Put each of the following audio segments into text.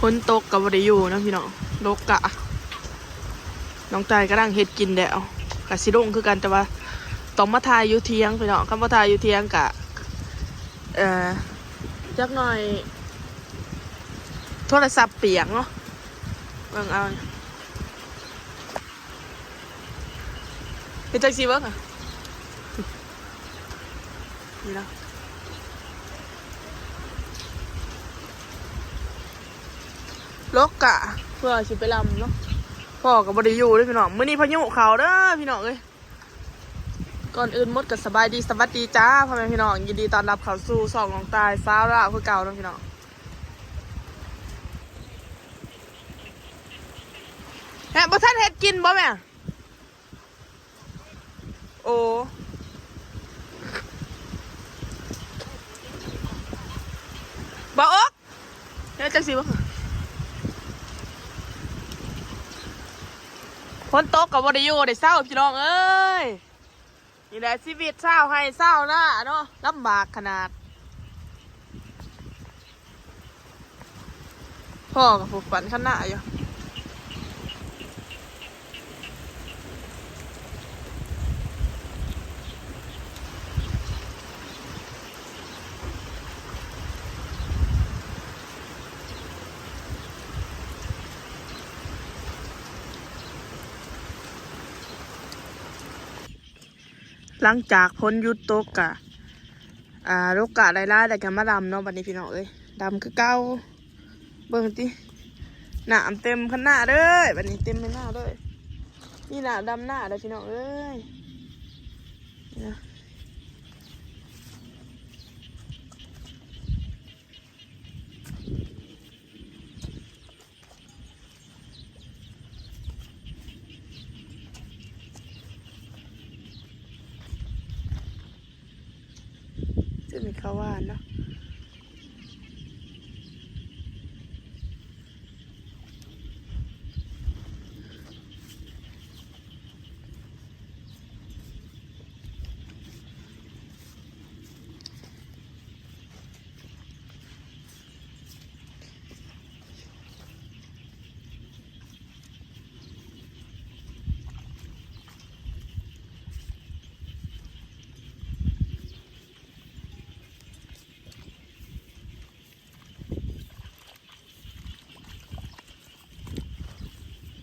ຝົນຕົກກໍບໍ່ໄດ້ຢູ່ເນາະພີ່ນ້ອງ ລົກກະ ນ້ອງຕາຍກຳລັງເຮັດກິນແລ້ວ ກະຊິລົງຄືກັນ ແຕ່ວ່າຕ້ອງມາຖ່າຍຢູ່ຖຽງພີ່ນ້ອງ ຄັນບໍ່ຖ່າຍຢູ່ຖຽງກະ ເອີ ຈັກໜ່ອຍໂທລະສັບປຽກເນາະ ເບິ່ງເອົາ. ເຮັດຈັ່ງຊີ້ເບິ່ງ ນີ້ນະ ລົກກະ ເພື່ອຊິໄປລຳເນາະ ພໍ່ກໍບໍ່ໄດ້ຢູ່ເດ້ພີ່ນ້ອງ ມື້ນີ້ພາຍຸເຂົ້າເດີພີ່ນ້ອງເອີຍ. ກ່ອນອື່ນໝົດກໍສະບາຍດີ ສະຫວັດດີຈ້າ ພໍ່ແມ່ພີ່ນ້ອງ ຍິນດີຕ້ອນຮັບເຂົ້າສູ່ຊ່ອງນ້ອງຕາຍ ຊາວລາວ ຄືເກົ່າເນາະພີ່ນ້ອງ. ແຮະ ບໍ່ທັນເຮັດກິນບໍ່ແມ່? ໂອ້ ບໍ່ອົກ ເຮັດຈັ່ງຊີ້ບໍ່? ຝົນຕົກກໍບໍ່ໄດ້ຢູ່ໄດ້ເຊົາ ພີ່ນ້ອງເອີຍ. ນີ້ແຫຼະຊີວິດຊາວໄຮ່ຊາວນາເນາະ ລຳບາກຂະໜາດ. ພໍ່ກໍຜູ້ປັ່ນຄັນນາຢູ່. ຫຼັງຈາກຝົນຢຸດຕົກກະ ອ່າ ລົກກະຫຼາຍໆ ແລ້ວກະມາດຳເນາະ ບັດນີ້ພີ່ນ້ອງເອີຍ ດຳຄືເກົ່າ. ເບິ່ງຕິ ນ້ຳເຕັມຄັນນາເລີຍ ບັດນີ້ເຕັມຄັນນາເລີຍ ມີນ້ຳດຳນາເດີພີ່ນ້ອງເອີຍ. ຈະມີເຂົ້າຫວານເນາະ.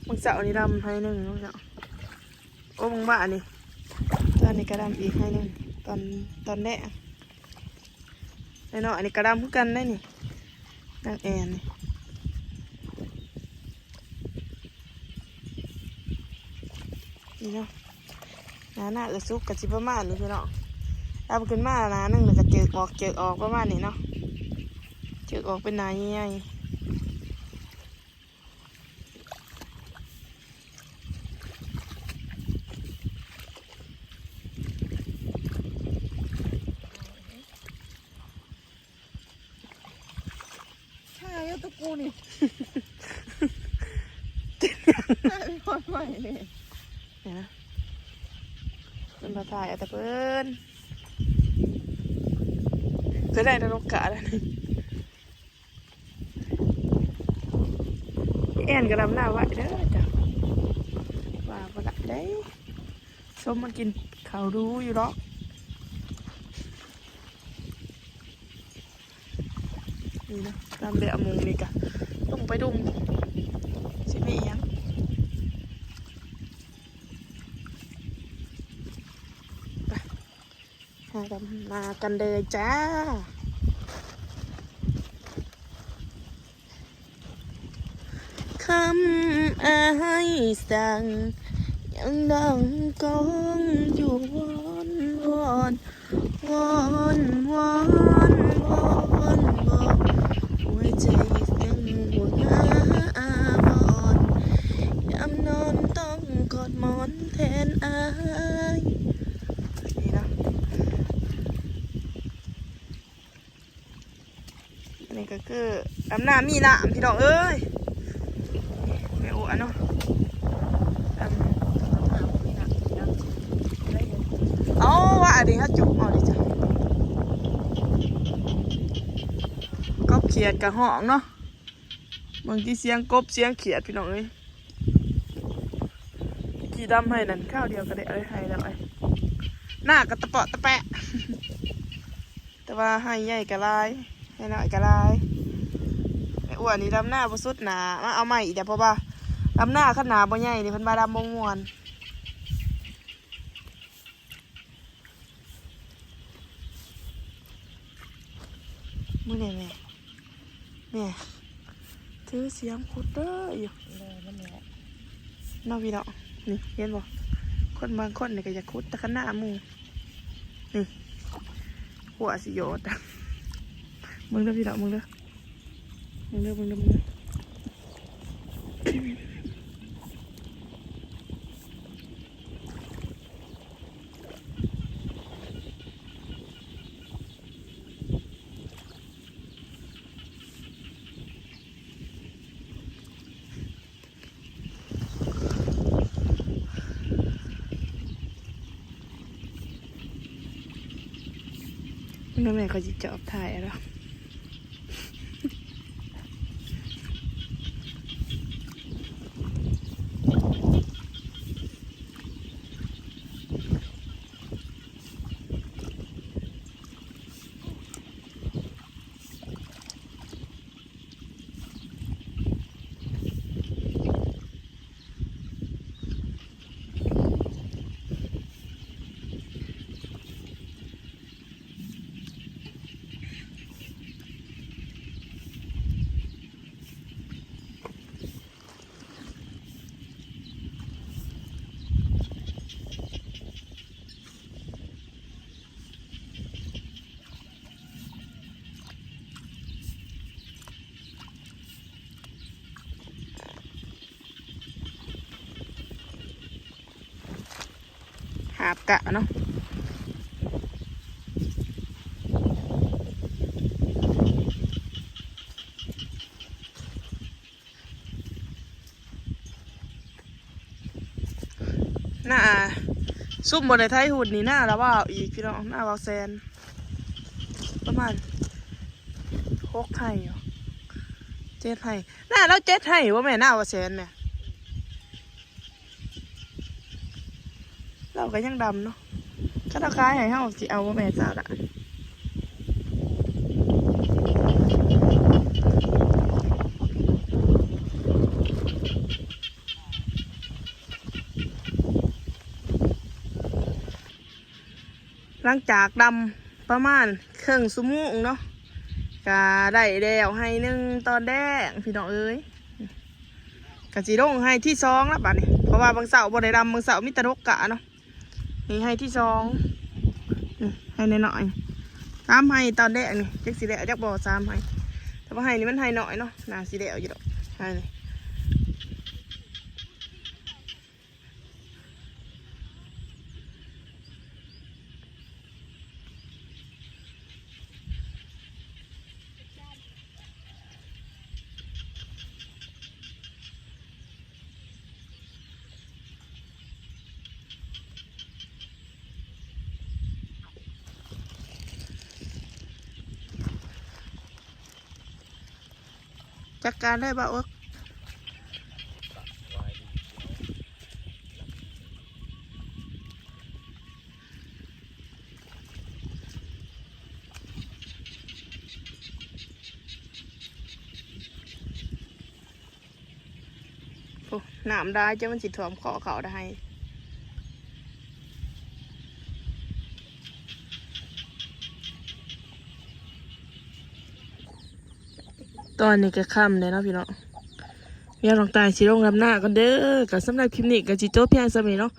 ມື້ເຊົ້ານີ້ດຳໄຮ່ໜຶ່ງເນາະ ໂອ້ ມື້ວານນີ້ ຕອນນີ້ກໍດຳອີກໄຮ່ໜຶ່ງ ຕອນ ຕອນແລງ ແນ່ເນາະ. ອັນນີ້ກໍດຳຄືກັນໄດ໋ນີ້ ນາງແອນນີ້ ນີ້ເນາະ. ໜ້ານາກະສຸກກະຊິປະມານນີ້ພີ່ນ້ອງ ດຳຂຶ້ນມາໜ້າໜຶ່ງແລ້ວກະເຈີກອອກເຈີກອອກປະມານນີ້ເນາະ ເຈີກອອກເປັນໜ້າໃຫຍ່ໆ. ຫາເອົາຕະກູນີ້ ຫາເອົາໄມ້ນີ້ ເຫັນນະ ເພິ່ນມາຖ່າຍເອົາແຕ່ເພິ່ນ ກໍໄດ້ແຕ່ນົກກາແລ້ວນີ້. ແອນກໍດຳນາໄວເດີເຈົ້າ ວ່າບໍ່ໄດ້ເດ້ ສົມມາກິນເຂົ້າດູຢູ່ດອກ. ນີ້ນະ ຕາມແບບມຸງນີ້ກະລົງໄປດຸ່ມ ຊິມີຫຍັງ ໄປ ຫາດຳນາກັນເດີຈ້າ. ຄຳອ້າຍສັ່ງ ຍັງຮ້ອງກ້ອງຢູ່ວອນວອນ ວອນວອນ ວອນວອນ ຫົວໃຈຍັງຫວງຫາອາວອນ ຍາມນອນຕ້ອງກອດໝອນແທນອ້າຍ. ນີ້ເນາະ ອັນນີ້ກໍຄືດຳນາມີນ້ຳ ພີ່ນ້ອງເອີຍ ແມ່ໂອອັນເນາະ ດຳ ເອົາວ່າອັນນີ້ເຮົາຈຸກເອົາເດ້ຈ້ະ ກົບຂຽດກະຮ້ອງເນາະ. ເບິ່ງທີ່ສຽງກົບສຽງຂຽດພີ່ນ້ອງເອີຍ. ຕະກີ້ດຳໄຮ່ນັ້ນຄາວດຽວກໍໄດ້ເອົາໄຮ່ແລ້ວເອີຍ. ນາກໍຕະເປາະຕະແປະ ແຕ່ວ່າໄຮ່ໃຫຍ່ກໍຫຼາຍ ໄຮ່ນ້ອຍກໍຫຼາຍ. ແມ່ອ້ວນນີ້ດຳນາບໍ່ສຸດໜ້າ ມາເອົາໃໝ່ອີກແລ້ວ ເພາະວ່າດຳນາຄັນໜ້າບໍ່ໃຫຍ່ນີ້ເພິ່ນວ່າດຳບໍ່ມ່ວນ. ມື້ນີ້ແມ່ ແມ່ຖືສຽມຂຸດເດີຢູ່ ເດີມັນນີ້ແຫຼະ ເນາະພີ່ເນາະ. ນີ້ເຫັນບໍ່ ຄົນບາງຄົນນີ້ກໍຢາກຂຸດແຕ່ຄັນນາໝູ່ ນີ້ ຂົວຊິຢອດ. ເບິ່ງເດີພີ່ນ້ອງ ເບິ່ງເດີ ເບິ່ງເດີ ເບິ່ງເດີ ເບິ່ງເດີ. ແມ່ ຂ້ອຍຊິຈອບຖ່າຍເອົາດອກ. ຫາບກະເນາະ ໜ້າ ຊຸມບໍ່ໄດ້ໄຖຮຸ່ນນີ້ ໜ້າລະບ່າວອີກພີ່ນ້ອງ ໜ້າບ່າວແສນ ປະມານຫົກໄຮ່ ເຈັດໄຮ່ ໜ້າລາວເຈັດໄຮ່ບໍ່ແມ່ນ ໜ້າບ່າວແສນແມ່. ລາວກໍຍັງດຳເນາະ ຄັນເຮົາຂາຍໃຫ້ເຮົາຊິເອົາບໍ່ແມ່ນຊາວລະ. ຫຼັງຈາກດຳປະມານເຄິ່ງຊົ່ວໂມງເນາະ ກະໄດ້ແລ້ວໄຮ່ໜຶ່ງຕອນແລງພີ່ນ້ອງເອີຍ. ກະຊິລົງໄຮ່ທີສອງລະບາດນີ້ ເພາະວ່າບາງເຊົ້າບໍ່ໄດ້ດຳ ບາງເຊົ້າມີແຕ່ດົກກະເນາະ. ນີ້ໄຮ່ທີສອງ ນີ້ໄຮ່ນ້ອຍໆ ສາມໄຮ່ຕອນແລງນີ້ ຈັກຊິແລ້ວຈັກບໍ່ ສາມໄຮ່ ແຕ່ວ່າໄຮ່ນີ້ມັນໄຮ່ນ້ອຍເນາະ ໜ້າຊິແລ້ວຢູ່ດອກ ໄຮ່ນີ້. ຈັດການໄດ້ບ່າວເອິກ. ໂອ້ ນ້ຳຫຼາຍ ຈົນມັນຊິຖ້ວມຄໍເຂົ້າໄດ້. ຕອນນີ້ກໍຄ່ຳແລ້ວເນາະພີ່ນ້ອງ ດຽວນ້ອງຕາຍຊິລົງດຳນາກ່ອນເດີ. ກໍສຳລັບຄລິບນີ້ກໍຊິຈົບພຽງສ່ຳນີ້ເນາະ.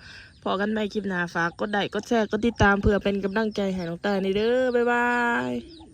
ພໍ້ກັນໃໝ່ຄລິບໜ້າ ຝາກກົດໄລ້ ກົດແຊ ກົດຕິດຕາມ ເພື່ອເປັນກຳລັງໃຈໃຫ້ນ້ອງຕາຍແດ່ເດີ. ບາຍບາຍ.